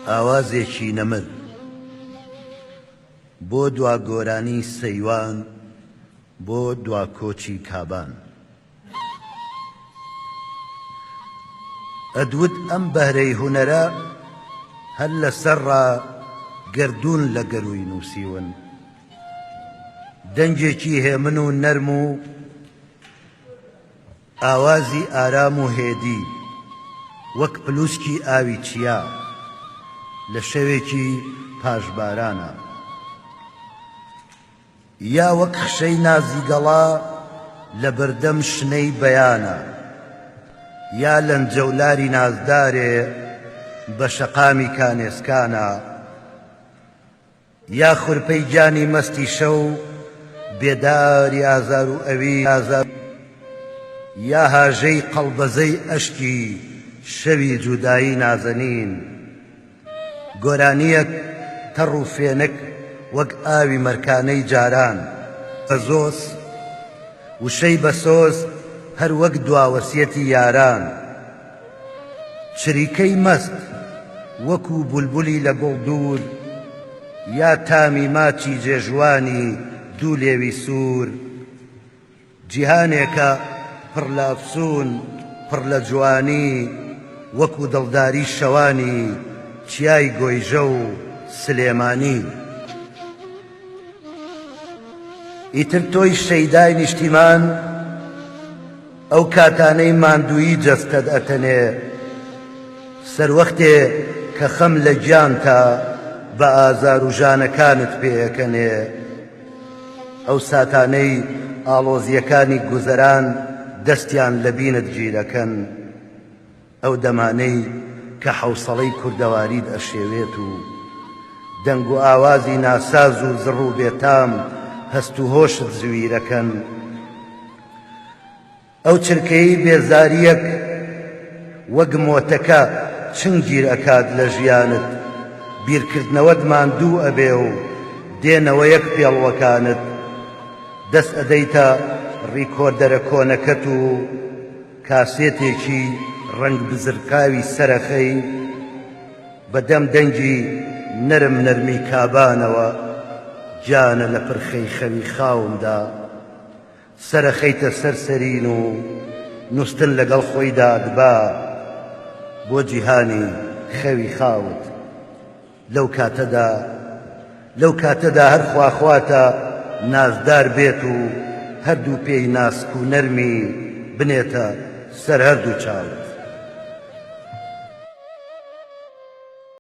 ئاوازێکی نەمر بۆ دوا گۆرانی سەیوان بۆ دوا کۆچی کابان. ئەدوت ئەم بەهرەی هونەرە هەر لە سەرڕا گەردوون لە گەرووی نووسیون. دەنگێکی هێمن و نەرم و ئاوازی ئارام و هێدی وەک پلوسکی ئاوی چیا لە شەوێکی پاش بارانا. یا وەک خشەی نازی گەڵا لە بەردەم شنەی بەیانا. یا لەنجەولاری نازدارێ بە شەقامی کانێسکانا. یا خورپەی گیانی مەستی شەو بێداری ئازار و ئەوین یا هاژەی قەڵبەزەی ئەشکی شەوی جودایی نازەنین گۆرانییەک تەڕ و فێنک وەک ئاوی مەرکانەی جاران بەزۆز وشەی بەسۆز هەر وەک دواوەسیەتی یاران چریکەی مەست وەکو بولبولی لە گوڵ دوور یا تامی ماچی جێژوانی دوو لێوی سوور جیهانێکە پڕ لە ئەفسوون پڕ لە جوانی وەکو دڵداری شەوانی چیای گۆیژە و سلێمانی. ئیتر تۆی شەیدای نیشتیمان ئەو کاتانەی ماندوویی جەستەت ئەتەنێ، سەروەختێ کە خەم لە گیانتا بە ئازار و ژانەکانت پێ ئەکەنێ، ئەو ساتانەی ئاڵۆزییەکانی گوزەران دەستیان لە بینت گیرەکەن، ئەو دەمانەی کە حەوسەڵەی کوردەواریت ئەشێوێت و دەنگ و ئاوازی ناساز و زڕ و بێتام هەست و هۆشت زویرەکەن، ئەو چرکەیەی بێزارییەک وەک مۆتەکە چنگ گیر ئەکات لە ژیانت، بیرکردنەوەت ماندوو ئەبێ و دێنەوە یەک پێڵوەکانت، دەست ئەدەیتە ڕیکۆردەرە کۆنەکەت و کاسێتێکی ڕەنگ بزرکاوی سەرەخەی بە دەم دەنگی نەرم نەرمی کابانەوە گیانە لە پرخەی خەوی خاومدا سەرەخەیتە سەر سەرین و نوستن لەگەڵ خۆیدا دبا بۆ جیهانی خەوی خاوت. لەو کاتەدا لەو کاتەدا هەر خواخواتە نازدار بێت و هەردوو پێی ناسک و نەرمی بنێتە سەر هەردوو چاوت.